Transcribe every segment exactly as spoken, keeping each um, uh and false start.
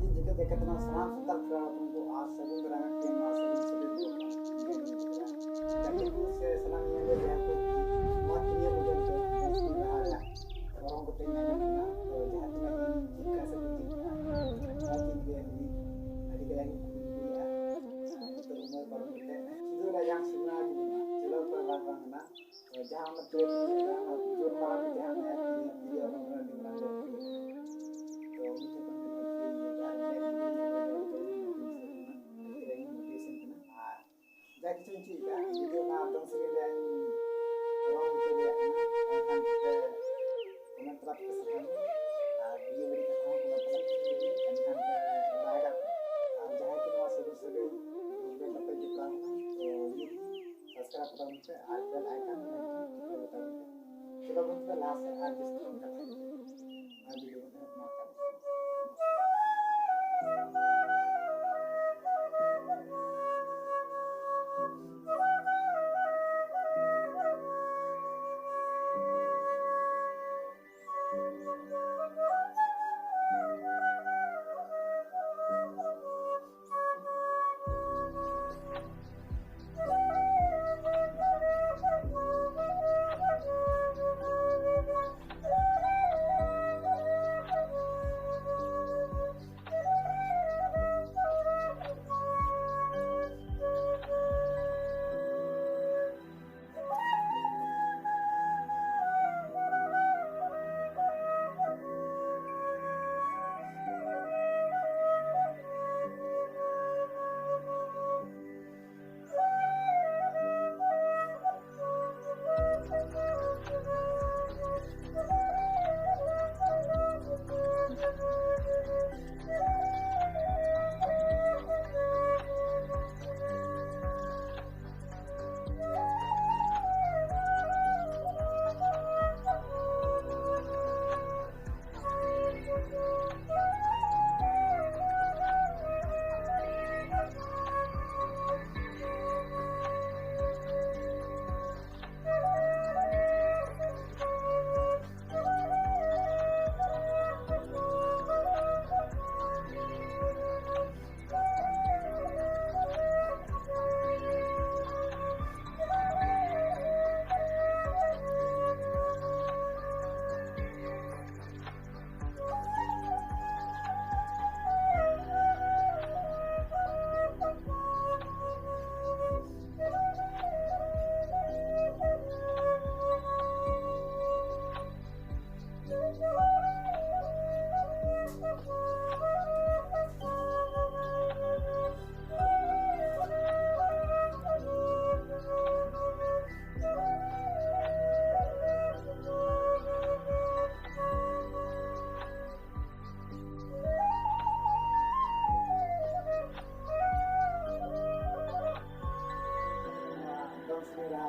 ᱡᱤᱛᱟᱹ ᱡᱟᱠᱟᱛ ᱨᱮᱱᱟᱜ ᱥᱟᱱᱟᱢ ᱥᱟᱱᱛᱟᱲ ᱠᱚᱲᱟ ᱦᱚᱯᱚᱱ ᱠᱚ ᱟᱨ ᱥᱟᱹᱜᱩᱱ ᱫᱟᱨᱟᱢ ᱮᱢ ᱯᱮ, ᱱᱚᱣᱟ ᱥᱟᱹᱜᱩᱱ ᱥᱤᱞᱟᱹᱭ ᱫᱚ ᱜᱟᱛᱮ ᱠᱚ ᱥᱮ ᱥᱟᱱᱟᱢ ᱧᱮᱧᱮᱞᱤᱭᱟᱹ ᱵᱚᱭᱦᱟ ᱠᱚ, ᱱᱚᱣᱟ ᱫᱩᱱᱤᱭᱟᱹ ᱵᱚᱫᱚᱞ ᱫᱚ ᱢᱚᱡᱽ ᱠᱚ ᱞᱟᱦᱟ ᱨᱮᱭᱟᱜ ᱜᱚᱨᱚᱢ ᱠᱚᱛᱮ ᱧᱟᱢᱚᱜ ᱠᱟᱱᱟ᱾ ᱛᱚ ᱡᱟᱦᱟᱸ ᱛᱤᱱᱟᱹᱜ ᱤᱧ ᱪᱮᱫ ᱠᱟᱜ ᱥᱮ ᱵᱟᱹᱧ ᱪᱮᱫ ᱠᱟᱜ, ᱱᱚᱣᱟ ᱪᱮᱫ ᱨᱮ ᱟᱹᱰᱤ, ᱟᱹᱰᱤ ᱠᱟᱡᱟᱠ ᱤᱧ ᱠᱩᱨᱩᱢᱩᱴᱩᱭᱮᱫᱼᱟ᱾ ᱱᱤᱛᱚᱜ ᱩᱢᱮᱨ ᱯᱟᱨᱚᱢ ᱠᱟᱛᱮ ᱪᱮᱫᱚᱜ ᱨᱮᱭᱟᱜ ᱡᱟᱦᱟᱸ ᱥᱤᱢᱟ ᱜᱮ ᱢᱮᱱᱟᱜᱼᱟ, ᱪᱮᱫᱚᱜ ᱯᱟᱨ ᱵᱟᱝ ᱠᱟᱱᱟ᱾ ᱛᱚ ᱡᱟᱦᱟᱸ ᱚᱱᱟ ᱯᱞᱮ ᱯᱷᱤᱞᱰ ᱨᱮ ᱚᱱᱟ ᱡᱳᱨ ᱢᱟᱨᱟᱝ ᱛᱮ ᱡᱟᱦᱟᱸ ᱢᱮᱱᱟᱜᱼᱟ, ᱛᱤᱨᱭᱳ, ᱛᱤᱨᱭᱳ ᱚᱱᱟ ᱠᱚᱨᱮ ᱟᱹᱰᱤ ᱢᱟᱨᱟᱝ ᱡᱳᱨ ᱯᱷᱤᱞᱰ ᱢᱮᱱᱟᱜᱼᱟ᱾ ᱛᱚ ᱩᱱᱤ ᱴᱷᱮᱱ ᱠᱷᱚᱱ ᱜᱮ ᱱᱚᱣᱟ ᱯᱷᱤᱞᱰ ᱟᱨ ᱢᱮᱫ ᱨᱮ ᱢᱚᱴᱤᱵᱷᱮᱥᱚᱱ ᱠᱟᱱᱟ᱾ ᱟᱨ ᱡᱟ ᱠᱤᱪᱷᱩᱧ ᱪᱮᱫ ᱠᱟᱜᱼᱟ, ᱡᱩᱫᱤ ᱚᱱᱟ ᱫᱚᱝ ᱥᱮᱨᱮᱧ ᱨᱮ ᱤᱧ ᱨᱚᱲ ᱦᱚᱪᱚ ᱫᱟᱲᱮᱭᱟᱜ ᱠᱟᱱᱟ, ᱮᱱᱠᱷᱟᱱ ᱯᱮ ᱠᱚᱢᱮᱱᱴ ᱛᱟᱞᱟ ᱛᱮᱯᱮ ᱥᱟᱨᱦᱟᱣ ᱤᱧᱟ᱾ ᱟᱨ ᱵᱩᱜᱤ ᱵᱟᱹᱲᱤᱡ ᱠᱟᱛᱷᱟ ᱦᱚᱸ ᱠᱚᱢᱮᱱᱴ ᱛᱟᱞᱟ ᱛᱮᱯᱮ ᱞᱟᱹᱭᱟ, ᱮᱱᱠᱷᱟᱱ ᱯᱮ ᱵᱟᱲᱟᱭ ᱫᱟᱲᱮᱭᱟᱜᱼᱟ᱾ ᱟᱨ ᱡᱟᱦᱟᱸᱭ ᱠᱚ ᱱᱚᱣᱟ ᱥᱩᱨ ᱥᱩᱨ ᱨᱮ ᱜᱨᱩᱯ ᱨᱮ ᱵᱟᱯᱮ ᱡᱚᱯᱲᱟᱣ ᱠᱟᱱᱟ, ᱛᱚ ᱱᱤᱛ ᱥᱟᱵᱥᱠᱨᱟᱭᱤᱵ ᱛᱟᱵᱚᱱ ᱯᱮ ᱟᱨ ᱵᱮᱞ ᱟᱭᱠᱚᱱ ᱚᱱᱟ ᱦᱚᱸ ᱴᱤᱯᱟᱹᱣ ᱛᱟᱵᱚᱱ ᱯᱮ᱾ ᱪᱚᱞᱚ ᱵᱚᱱᱫᱷᱩ, ᱞᱟᱦᱟ ᱥᱮᱫ ᱟᱨ ᱡᱟᱹᱥᱛᱤ ᱵᱚᱱ ᱠᱟᱛᱷᱟᱭᱟ᱾ ᱱᱚᱣᱟ ᱵᱷᱤᱰᱤᱭᱳ ᱵᱚᱱ ᱮᱦᱚᱵ ᱢᱟ᱾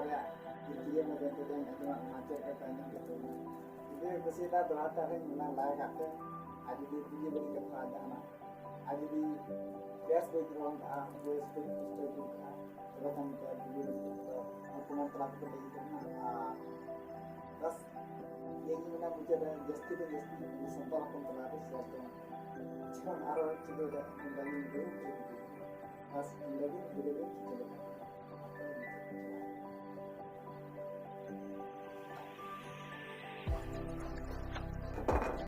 ᱨᱮᱭᱟᱜ ᱠᱤᱨᱤᱭᱟᱹ ᱢᱮ ᱢᱮᱱᱛᱮ ᱫᱚᱧ ᱟᱸᱡᱚᱢᱟ, ᱚᱱᱟ ᱪᱮᱫ ᱞᱮᱠᱟ ᱟᱸᱡᱚᱢ ᱠᱮᱫ ᱛᱟᱵᱚᱱᱟ᱾ ᱡᱩᱫᱤ ᱯᱮ ᱠᱩᱥᱤᱭᱟᱫᱟ, ᱫᱚᱦᱲᱟ ᱛᱮ ᱟᱨᱦᱚᱸ ᱚᱱᱟ ᱞᱟᱭᱤᱠ ᱟᱯᱮ, ᱟᱨ ᱡᱩᱫᱤ ᱵᱩᱜᱤ ᱵᱟᱹᱲᱤᱡ ᱠᱟᱛᱷᱟ ᱡᱟᱦᱟᱱᱟᱜ, ᱟᱨ ᱡᱩᱫᱤ ᱵᱮᱥ ᱵᱟᱹᱲᱤᱡ ᱵᱟᱝ ᱠᱟᱜᱼᱟ, ᱵᱮᱥ ᱵᱟᱹᱲᱤᱡ ᱯᱩᱥᱴᱟᱹᱣ ᱵᱟᱹᱱᱩᱜ ᱠᱟᱜᱼᱟ, ᱛᱚᱵᱮ ᱠᱷᱟᱱ ᱫᱚ ᱵᱷᱤᱰᱤᱭᱳ ᱫᱚ ᱠᱚᱢᱮᱱᱴ ᱛᱟᱞᱟ ᱛᱮᱯᱮ ᱞᱟᱹᱭ ᱛᱟᱵᱚᱱᱟ᱾ ᱟᱨ ᱵᱟᱥ ᱱᱤᱭᱟᱹ ᱜᱮ ᱢᱮᱱᱟ ᱢᱩᱪᱟᱹᱫ ᱨᱮ, ᱡᱟᱹᱥᱛᱤ ᱠᱷᱚᱱ ᱡᱟᱹᱥᱛᱤ ᱟᱵᱚ ᱥᱟᱱᱛᱟᱲ ᱦᱚᱯᱚᱱ ᱛᱟᱞᱟ ᱨᱮ ᱥᱮᱭᱟᱨ ᱛᱟᱵᱚᱱ, ᱡᱮᱢᱚᱱ ᱟᱨᱚ ᱪᱮᱫ ᱞᱮᱠᱟ ᱵᱟᱹᱧ ᱵᱩᱡᱷᱟᱹᱣ ᱦᱚᱪᱚ ᱠᱚᱣᱟ᱾ ᱵᱟᱥ ᱱᱚᱰᱮ ᱜᱮ ᱵᱷᱤᱰᱤᱭᱳ ᱫᱚ ᱢᱩᱪᱟᱹᱫᱚᱜ ᱠᱟᱱᱟ᱾